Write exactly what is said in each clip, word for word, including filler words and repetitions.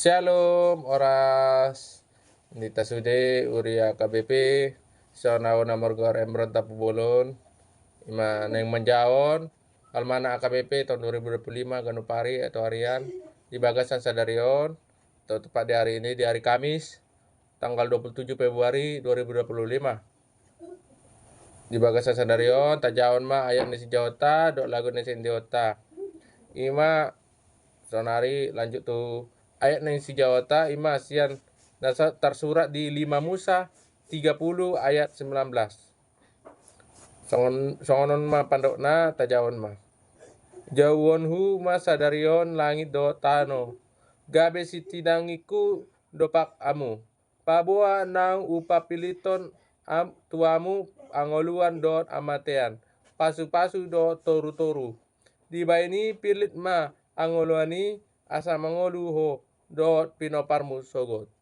Shalom, horas. Di tasude, huria H K B P, songon au na margoar Emron Tampubolon, ima naeng manjaha on almanak H K B P tahun dua ribu dua puluh lima, ganup ari atau harian, di bagasan sadari on, atau tepat di hari ini, di hari Kamis, tanggal dua puluh tujuh Februari dua ribu dua puluh lima. Di bagasan sadari on, tajahon ma ayat ni sijahaonta dohot lagu ni siendeonta. Ima, saonari lanjut tu ayat ni sijahaonta, ima sian na sa-, tarsurat di lima Musa tiga puluh ayat sembilan belas. Songon, songon on ma pandokna, tajahon ma. Jauhonhu ma sadari on langit dohot tano, gabe sitinangingku dompak hamu. Paboa naung hupapilithon am-, tu hamu hangoluan dohot hamatean, pasupasu dohot torutoru. Dibahen i pillit ma hangoluan i, asa mangolu ho dohot pinoparmu sogot.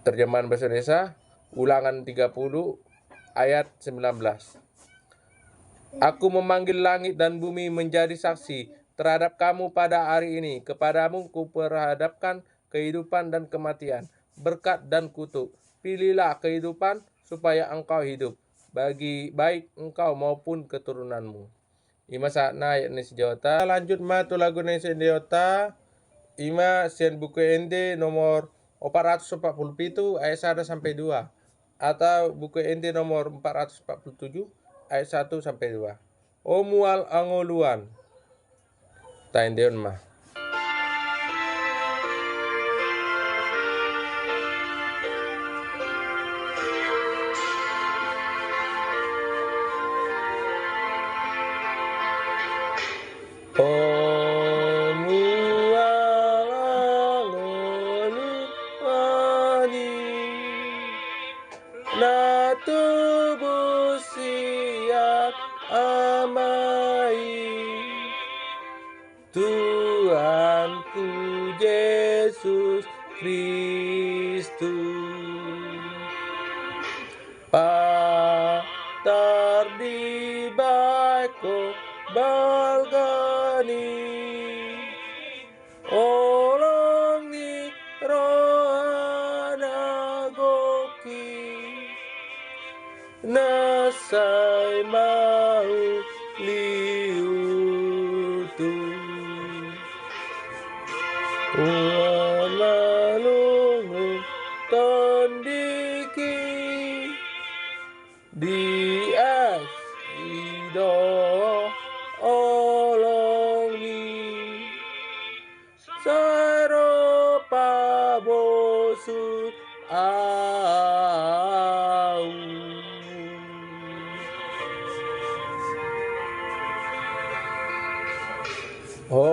Terjemahan bahasa Indonesia, Ulangan tiga puluh ayat sembilan belas. Aku memanggil langit dan bumi menjadi saksi terhadap kamu pada hari ini. Kepadamu kuperhadapkan kehidupan dan kematian, berkat dan kutuk. Pilihlah kehidupan supaya engkau hidup, bagi baik engkau maupun keturunanmu. Ima sahatna ayat ni sijahaonta. Lanjut ma tu lagu ni siendeonta. Ima sian Buku Ende nomor empat ratus empat puluh pitu ayat sada sampai dua, atau Buku Ende nomor empat ratus empat puluh tujuh ayat satu sampai dua. O mual hangoluan. Taendehon ma. O mual hangoluan i, na tubu sian Ama i, Tuhanku Jesus Kristus. Patar dibahen ho balga ni holong ni roha na gok i, na sai mauliutu. Ua malungun tondik i di asi do holong i, sai ro pabosu au. O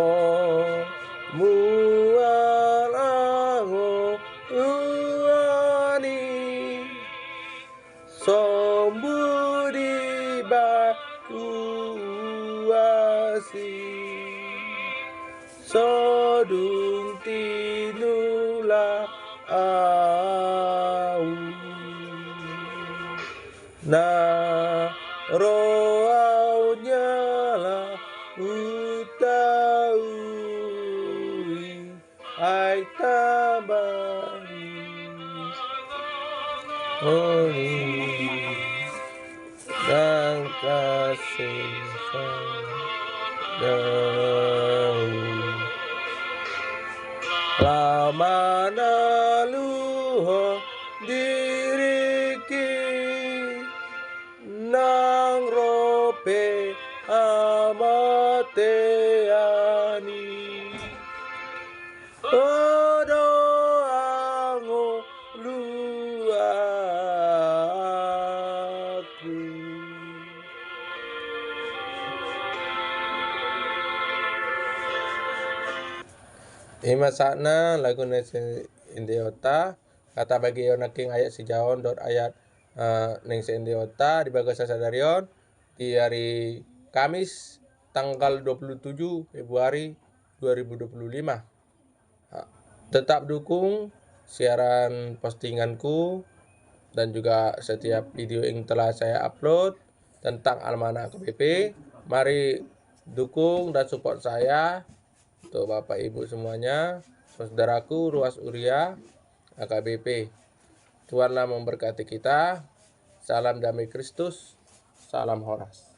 mual hangoluan i, sombu di batu asi, so dung tinula au, na ro au jala hutaui. Ai tabai. Oi. Dang kasesa dau. Laho manaluhon diringki. Nang ro pe hamatean i, ho do hangoluanku. Ima sahatna lagu na siendeonta. Nga tabege nangkin ayat sijahaon dohot ayat, eh, naeng siendeonta di bagasan sadari on, di hari Kamis, tanggal dua puluh tujuh Februari dua ribu dua puluh lima. Ha, tetap dukung siaran postinganku dan juga setiap video yang telah saya upload tentang Almanak H K B P. Mari dukung dan support saya. Untuk Bapak Ibu semuanya, Saudaraku Ruas Uria, A K B P. Tuhanlah memberkati kita. Salam damai Kristus. Salam horas.